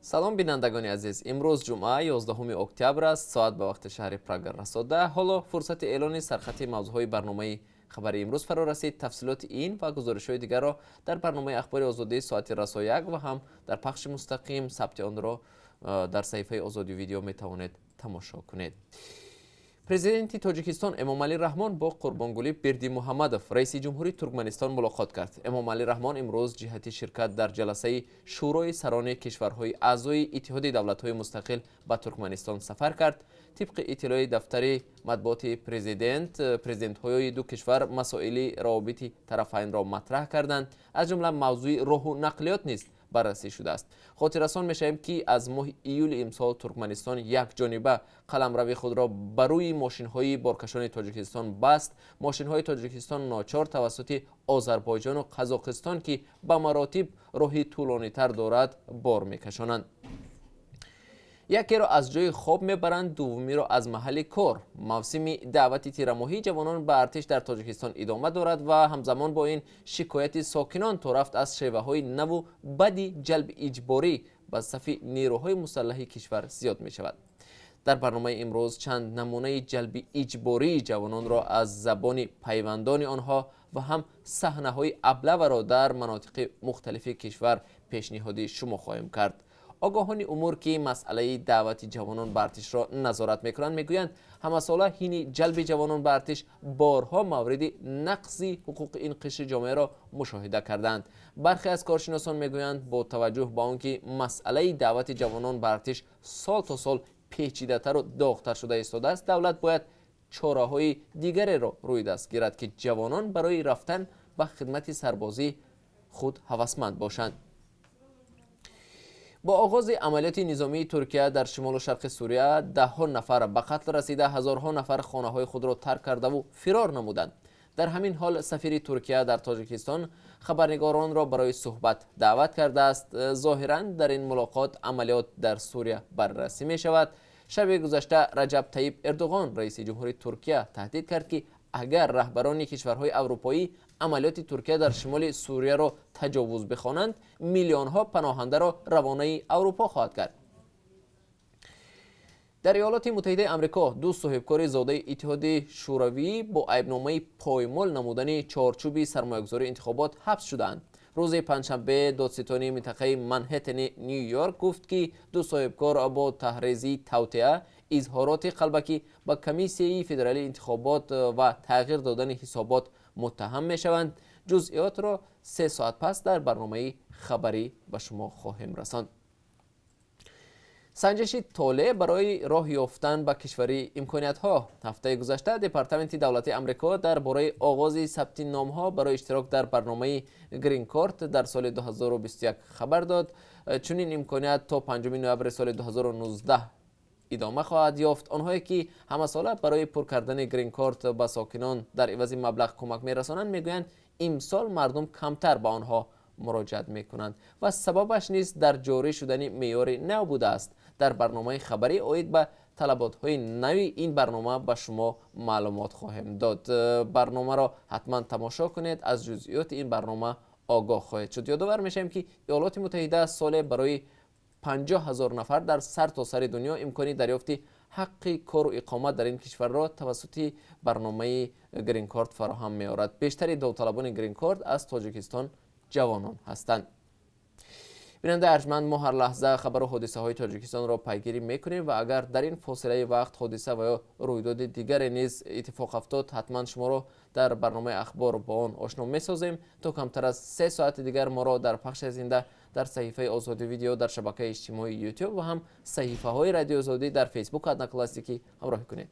Салом, бинандагони азиз. Имрӯз ҷумъа, 11 октябр аст. Соат ба вақти шаҳри Прага расо 10. Ҳоло фурсати эълони сархати мавзӯъҳои барномаи хабари имрӯз фаро расид. Тафсилоти ин ва гузоришҳои дигарро дар барномаи Ахбори Озодӣ соати расо 1 ва ҳам дар пахши мустақим сабти онро дар саҳифаи Озодӣ Видео метавонед тамошо кунед. Президенти Тоҷикистон Эмомалӣ Раҳмон бо Қурбонгулӣ Бердимуҳаммадов, раиси ҷумҳури Туркманистон, мулоқот кард. Эмомалӣ Раҳмон имрӯз ҷиҳати ширкат дар ҷаласаи Шӯрои сарони кишварҳои аъзои Иттиҳоди Давлатҳои Мустақил ба Туркманистон сафар кард. Тибқи иттилои дафтари матбуоти президент, президентҳои ду кишвар масоили равобити тарафайнро матраҳ карданд. Аз ҷумла мавзӯи роҳу нақлиёт низ баррасӣ шудааст. Хотиррасон мешавем, ки аз моҳи июли имсол Туркманистон якҷониба қаламрави худро ба рӯи мошинҳои боркашони Тоҷикистон баст. Мошинҳои Тоҷикистон ночор тавассути Озарбойҷону Қазоқистон, ки ба маротиб роҳи тӯлонитар дорад, бор мекашонанд. Якеро аз ҷои хоб мебаранд, дуввумиро аз маҳалли кор. Мавсими даъвати тирамоҳии ҷавонон ба артиш дар Тоҷикистон идома дорад ва ҳамзамон бо ин шикояти сокинон торафт аз шеваҳои наву бади ҷалби иҷборӣ ба сафи нерӯҳои мусаллаҳи кишвар зиёд мешавад. Дар барномаи имрӯз чанд намунаи ҷалби иҷбории ҷавононро аз забони пайвандони онҳо ва ҳам саҳнаҳои аблаваро дар манотиқи мухталифи кишвар пешниҳоди шумо хоҳем кард. Огоҳони умур, ки масъалаи даъвати ҷавонон ба артишро назорат мекунанд, мегӯянд, ҳамасола ҳини ҷалби ҷавонон ба артиш борҳо мавриди нақзи ҳуқуқи ин қишри ҷомеаро мушоҳида кардаанд. Бархе аз коршиносон мегӯянд, бо таваҷҷӯҳ ба он ки масъалаи даъвати ҷавонон ба артиш сол то сол печидатару доғтар шуда истодааст, давлат бояд чораҳои дигареро рӯи даст гирад, ки ҷавонон барои рафтан ба хидмати сарбозӣ худ ҳавасманд бошанд. Бо оғози амалиёти низомии Туркия дар шимолу шарқи Сурия даҳҳо нафар ба қатл расида, ҳазорҳо нафар хонаҳои худро тарк кардаву фирор намуданд. Дар ҳамин ҳол сафири Туркия дар Тоҷикистон хабарнигоронро барои суҳбат даъват кардааст. Зоҳиран, дар ин мулоқот амалиёт дар Сурия баррасӣ мешавад. Шаби гузашта Раҷаб Таиб Эрдуғон, раиси ҷумҳури Туркия, таҳдид кард, ки агар раҳбарони кишварҳои аврупоӣ амалиёти Туркия дар шимоли Сурияро таҷовуз бихонанд, миллионҳо паноҳандаро равонаи Аврупо хоҳад кард. Дар Иёлоти Муттаҳидаи Амрико ду соҳибкори зодаи Иттиҳоди Шӯравӣ бо айбномаи поймол намудани чорчӯби сармоягузории интихобот ҳабс шудаанд. Рӯзи панҷшанбе додситони минтақаи Манҳеттени Ню Йорк гуфт, ки ду соҳибкор бо таҳрезии тавтиа, изҳороти қалбакӣ ба Комиссияи федералии интихобот ва тағйир додани ҳисобот муттаҳам мешаванд. Ҷузъиётро 3 соат пас дар барномаи хабарӣ ба шумо хоҳем расонд. Санҷиши толеъ барои роҳ ёфтан ба кишвари имкониятҳо. Ҳафтаи гузашта Департаменти давлатии Амрико дар бораи оғози сабти номҳо барои иштирок дар барномаи гринкорт дар соли 2021 хабар дод. Чунин имконият то 5 ноябри соли 2019 идома хоҳад ёфт. Онҳое ки ҳамасола барои пур кардани гринкорт ба сокинон дар ивази маблағ кӯмак мерасонанд, мегӯянд, имсол мардум камтар ба онҳо муроҷиат мекунанд ва сабабаш низ дар ҷорӣ шудани меъёри нав будааст. Дар барномаи хабарӣ оид ба талаботҳои нави ин барнома ба шумо маълумот хоҳем дод. Барномаро ҳатман тамошо кунед, аз ҷузъиёти ин барнома огоҳ хоҳед шуд. Ёдовар мешавем, ки Иёлоти Муттаҳида соле барои 50 000 нафар дар сар то сари дунё имкони дарёфти ҳаққи кору иқомат дар ин кишварро тавассути барномаи гринкорт фароҳам меорад. Бештари довталабони гринкорт аз Тоҷикистон ҷавонон ҳастанд. Бинандаи арҷманд, мо ҳар лаҳза хабару ҳодисаҳои Тоҷикистонро пайгирӣ мекунем ва агар дар ин фосилаи вақт ҳодиса ва ё рӯйдоди дигаре низ иттифоқ афтод, ҳатман шуморо дар барномаи Ахбор бо он ошно месозем. То камтар аз 3 соати дигар моро дар пахши зинда дар саҳифаи Озодӣ Видео дар шабакаи иҷтимоии Ютуб ва ҳам саҳифаҳои Радиои Озодӣ дар Фейсбук, Одноклассники ҳамроҳӣ кунед.